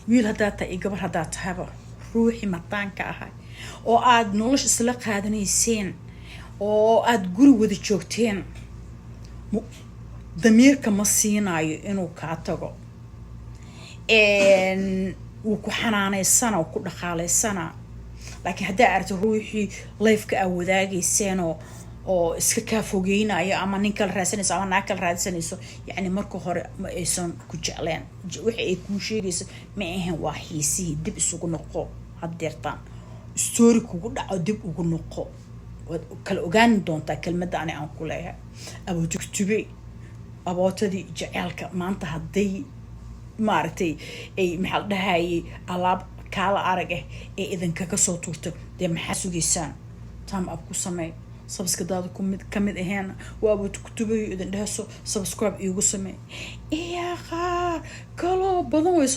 Wiil haddaa tahay iyo gabar haddaa tahaba, ruuxii mataanka ahay oo aada nolosha isla qaadanayseen oo aada guri wada joogteen, damiirka ma siinaayo inuu kaa tago. Wuu ku xanaanaysana, ku dhaqaalaysana. Laakiin haddaa aragto ruuxii lifeka aa wadaagayseenoo oo iska kaa fogeynayo, ama nin kala raadsanayso ama naag kala raadsanayso, yacni marka hore ma aysan ku jecleen. Wixii ay kuu sheegayso ma ahayn, waa xiisihii. Dib isugu noqo. Haddeertaan story kugu dhaco, dib ugu noqo, waad kala ogaani doontaa kelmadda ani aan ku leeyahay. Abootugtube, abootadii jeceelka, maanta hadday maaragtay ay, maxaa la dhahayay, alaab kaala arag ah ee idinkaga soo tuurto, dee maxaa sugaysaan? Thumb up ku samee. Subscribe-daada kumid kamid aheena waa abootugtubayo idin dhehso, subscribe iigu samee iyo qaar kaloo badan way.